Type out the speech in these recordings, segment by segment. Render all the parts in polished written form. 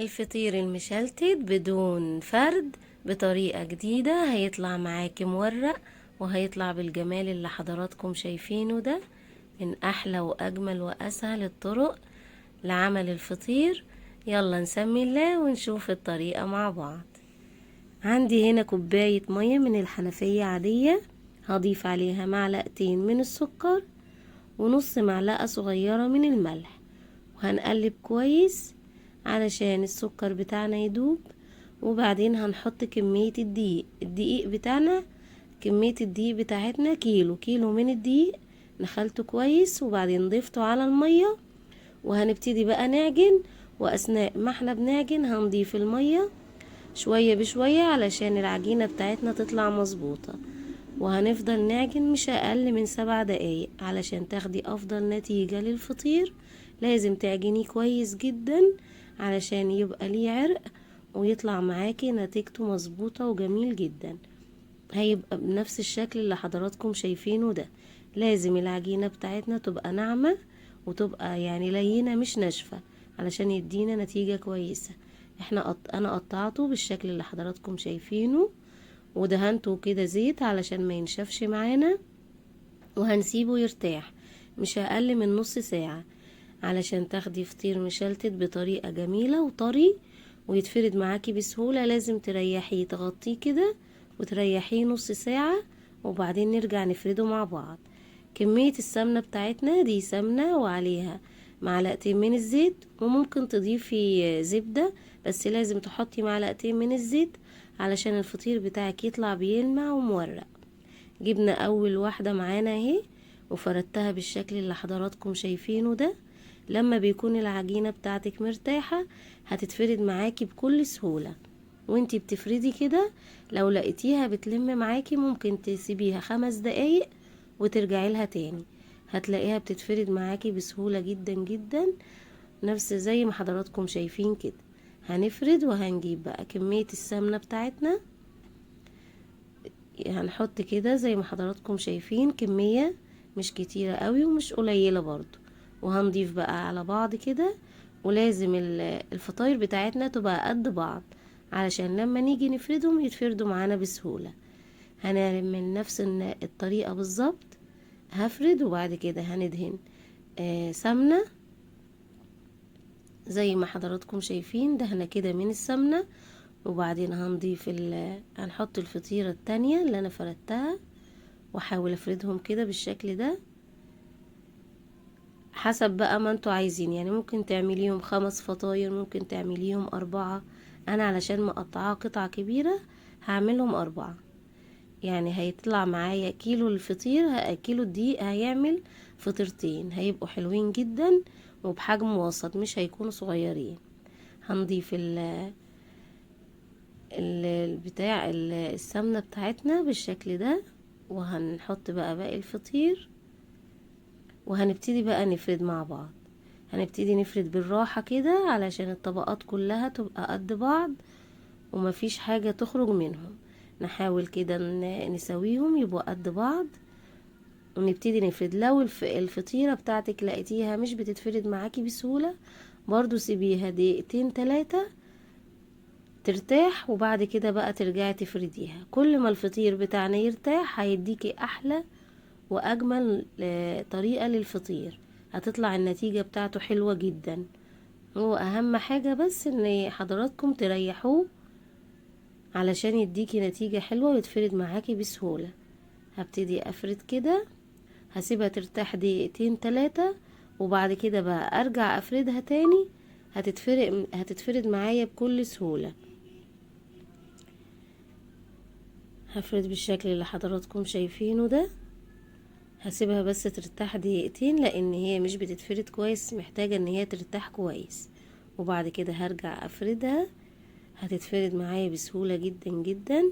الفطير المشلتت بدون فرد بطريقة جديدة هيطلع معاكي مورق، وهيطلع بالجمال اللي حضراتكم شايفينه ده. من أحلى وأجمل وأسهل الطرق لعمل الفطير. يلا نسمي الله ونشوف الطريقة مع بعض. عندي هنا كوباية مية من الحنفية عادية، هضيف عليها معلقتين من السكر ونص معلقة صغيرة من الملح، وهنقلب كويس علشان السكر بتاعنا يدوب. وبعدين هنحط كمية الدقيق، الدقيق بتاعنا كمية الدقيق بتاعتنا كيلو من الدقيق، نخلته كويس وبعدين ضفته على المية. وهنبتدي بقى نعجن، وأثناء ما احنا بنعجن هنضيف المية شوية بشوية علشان العجينة بتاعتنا تطلع مظبوطة. وهنفضل نعجن مش أقل من 7 دقايق علشان تاخدي أفضل نتيجة للفطير. لازم تعجنيه كويس جدا علشان يبقى ليه عرق ويطلع معاكي نتيجته مظبوطة وجميل جدا. هيبقى بنفس الشكل اللي حضراتكم شايفينه ده. لازم العجينة بتاعتنا تبقى ناعمة وتبقى لينة مش ناشفة علشان يدينا نتيجة كويسة. انا قطعته بالشكل اللي حضراتكم شايفينه ودهنته كده زيت علشان ما ينشفش معانا، وهنسيبه يرتاح مش اقل من نص ساعة علشان تاخدي فطير مشلتت بطريقة جميلة وطري ويتفرد معاكي بسهولة. لازم تريحيه، تغطيه كده وتريحيه نص ساعة وبعدين نرجع نفرده مع بعض. كمية السمنة بتاعتنا دي سمنة وعليها معلقتين من الزيت، وممكن تضيفي زبدة، بس لازم تحطي معلقتين من الزيت علشان الفطير بتاعك يطلع بيلمع ومورق. جبنا اول واحدة معانا اهي وفردتها بالشكل اللي حضراتكم شايفينه ده. لما بيكون العجينة بتاعتك مرتاحة هتتفرد معاكي بكل سهولة. وانتي بتفردي كده لو لقيتيها بتلم معاكي ممكن تسيبيها 5 دقايق وترجعي لها تاني، هتلاقيها بتتفرد معاكي بسهولة جدا جدا، نفس زي ما حضراتكم شايفين كده. هنفرد وهنجيب بقى كمية السمنة بتاعتنا، هنحط كده زي ما حضراتكم شايفين كمية مش كتيرة قوي ومش قليلة برضو، وهنضيف بقى على بعض كده. ولازم الفطاير بتاعتنا تبقى قد بعض علشان لما نيجي نفردهم يتفردوا معانا بسهولة. هنعمل نفس الطريقة بالظبط، هفرد وبعد كده هندهن سمنة زي ما حضراتكم شايفين، دهنة كده من السمنة. وبعدين هنحط الفطيرة التانية اللي انا فردتها، واحاول افردهم كده بالشكل ده حسب بقى ما انتوا عايزين. ممكن تعمليهم 5 فطاير، ممكن تعمليهم 4. انا علشان مقطعاها قطعة كبيرة هعملهم 4، هيطلع معايا كيلو الفطير، كيلو الدقيق هيعمل فطيرتين، هيبقوا حلوين جدا وبحجم وسط مش هيكونوا صغيرين. هنضيف السمنة بتاعتنا بالشكل ده، وهنحط بقى باقي الفطير، وهنبتدي بقى نفرد مع بعض. هنبتدي نفرد بالراحة كده علشان الطبقات كلها تبقى قد بعض ومفيش حاجة تخرج منهم. نحاول كده نسويهم يبقوا قد بعض ونبتدي نفرد. لو الفطيرة بتاعتك لقيتيها مش بتتفرد معاكي بسهولة برضو سيبيها دقيقتين 3 ترتاح، وبعد كده بقى ترجعي تفرديها. كل ما الفطير بتاعنا يرتاح هيديكي احلى واجمل طريقة للفطير، هتطلع النتيجة بتاعته حلوة جدا. هو اهم حاجة بس ان حضراتكم تريحوه علشان يديكي نتيجة حلوة ويتفرد معاكي بسهولة. هبتدي افرد كده، هسيبها ترتاح دقيقتين 3 وبعد كده بقى ارجع افردها تاني، هتتفرد معايا بكل سهولة. هفرد بالشكل اللي حضراتكم شايفينه ده. هسيبها بس ترتاح دقيقتين لان هي مش بتتفرد كويس، محتاجة ان هي ترتاح كويس، وبعد كده هرجع افردها، هتتفرد معايا بسهولة جدا جدا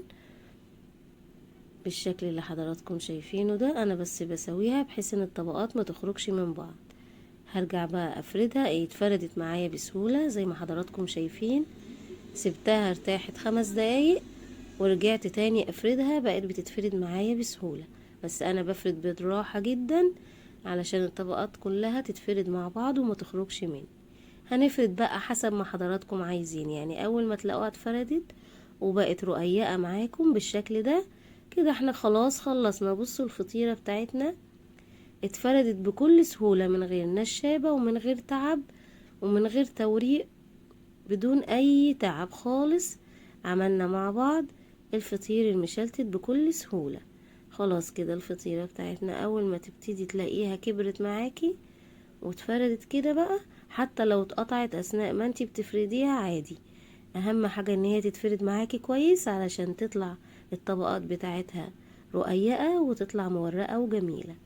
بالشكل اللي حضراتكم شايفينه ده. انا بس بسويها بحيث ان الطبقات ما تخرجش من بعض. هرجع بقى افردها، ايه اتفردت معايا بسهولة زي ما حضراتكم شايفين. سبتها ارتاحت 5 دقايق ورجعت تاني افردها، بقت بتتفرد معايا بسهولة. بس انا بفرد بالراحة جدا علشان الطبقات كلها تتفرد مع بعض وما تخرجش مني. هنفرد بقى حسب ما حضراتكم عايزين، يعني اول ما تلاقوها اتفردت وبقت رقيقة معاكم بالشكل ده كده احنا خلاص خلصنا. بصوا الفطيرة بتاعتنا اتفردت بكل سهولة من غير نشابة ومن غير تعب ومن غير توريق، بدون اي تعب خالص. عملنا مع بعض الفطير المشلتت بكل سهولة. خلاص كده الفطيرة بتاعتنا اول ما تبتدي تلاقيها كبرت معاكي واتفردت كده بقى، حتى لو اتقطعت اثناء ما انتي بتفرديها عادي، اهم حاجة ان هي تتفرد معاكي كويس علشان تطلع الطبقات بتاعتها رقيقة وتطلع مورقة وجميلة.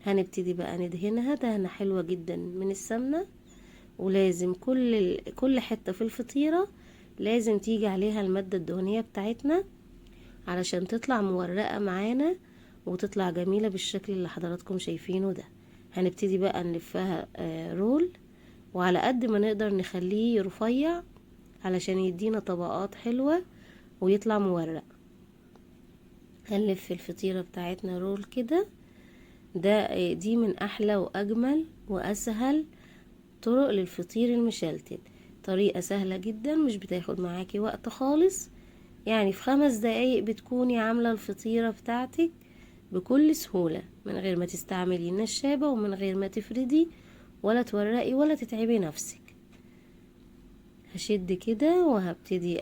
هنبتدي بقى ندهنها دهنة حلوة جدا من السمنة، ولازم كل حتة في الفطيرة لازم تيجي عليها المادة الدهنية بتاعتنا علشان تطلع مورقة معانا وتطلع جميلة بالشكل اللي حضراتكم شايفينه ده. هنبتدي بقى نلفها رول، وعلى قد ما نقدر نخليه رفيع علشان يدينا طبقات حلوة ويطلع مورق. هنلف الفطيرة بتاعتنا رول كده. دي من احلى واجمل واسهل طرق للفطير المشلتت، طريقة سهلة جدا مش بتاخد معاكي وقت خالص، يعني في 5 دقايق بتكوني عاملة الفطيرة بتاعتك بكل سهولة من غير ما تستعملي النشابة ومن غير ما تفردي ولا تورقي ولا تتعبي نفسك. هشد كده وهبتدي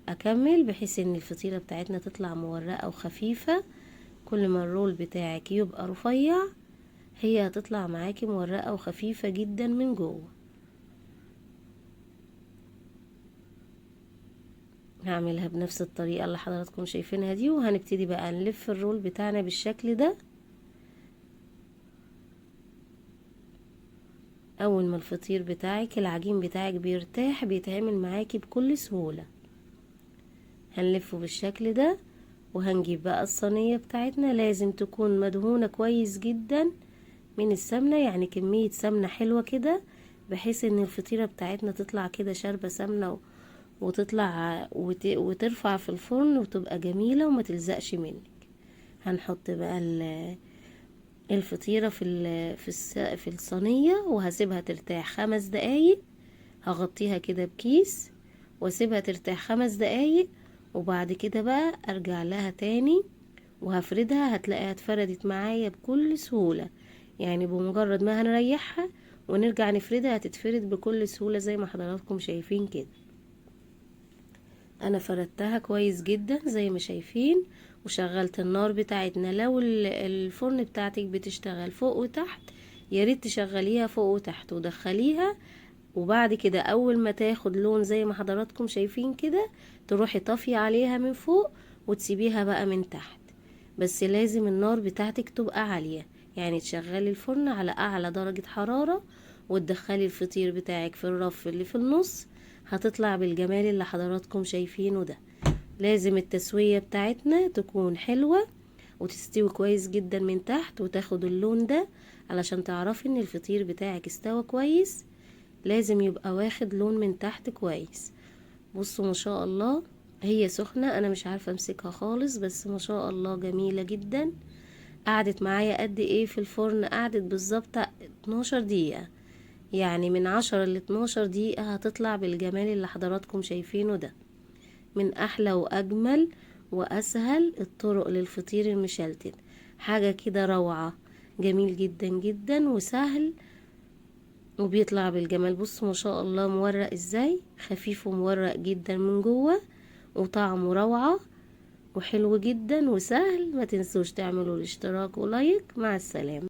اكمل بحيث ان الفطيرة بتاعتنا تطلع مورقة وخفيفة. كل ما الرول بتاعك يبقى رفيع هي هتطلع معاكي مورقة وخفيفة جدا من جوه. هعملها بنفس الطريقة اللي حضراتكم شايفينها دي، وهنبتدي بقى نلف الرول بتاعنا بالشكل ده. اول ما الفطير بتاعك العجين بتاعك بيرتاح بيتعمل معاكي بكل سهولة. هنلفه بالشكل ده، وهنجيب بقى الصينية بتاعتنا، لازم تكون مدهونة كويس جدا من السمنة، يعني كمية سمنة حلوة كده بحيث ان الفطيرة بتاعتنا تطلع كده شاربة سمنة وتطلع وترفع في الفرن وتبقى جميلة وما تلزقش منك. هنحط بقى الفطيرة في الصينية، وهسيبها ترتاح 5 دقايق. هغطيها كده بكيس واسيبها ترتاح 5 دقايق، وبعد كده بقى ارجع لها تاني وهفردها. هتلاقيها اتفردت معايا بكل سهولة، يعني بمجرد ما هنريحها ونرجع نفردها هتتفرد بكل سهولة زي ما حضراتكم شايفين كده. انا فردتها كويس جدا زي ما شايفين، وشغلت النار بتاعتنا. لو الفرن بتاعتك بتشتغل فوق وتحت يا ريت تشغليها فوق وتحت ودخليها، وبعد كده اول ما تاخد لون زي ما حضراتكم شايفين كده تروحي طافية عليها من فوق وتسيبيها بقى من تحت. بس لازم النار بتاعتك تبقى عالية، يعني تشغلي الفرن على اعلى درجة حرارة وتدخلي الفطير بتاعك في الرف اللي في النص، هتطلع بالجمال اللي حضراتكم شايفينه ده. لازم التسوية بتاعتنا تكون حلوة وتستوي كويس جدا من تحت وتاخد اللون ده علشان تعرفي ان الفطير بتاعك استوى كويس. لازم يبقى واخد لون من تحت كويس. بصوا ما شاء الله هي سخنة، انا مش عارفة امسكها خالص، بس ما شاء الله جميلة جدا. قعدت معايا قد ايه في الفرن؟ قعدت بالظبط 12 دقيقة، يعني من 10 ل 12 دقيقة هتطلع بالجمال اللي حضراتكم شايفينه ده. من احلى واجمل واسهل الطرق للفطير المشلتت، حاجة كده روعة، جميل جدا جدا وسهل وبيطلع بالجمال. بصوا ما شاء الله مورق ازاي، خفيف ومورق جدا من جوه وطعمه روعة وحلو جدا وسهل. ما تنسوش تعملوا الاشتراك ولايك. مع السلامة.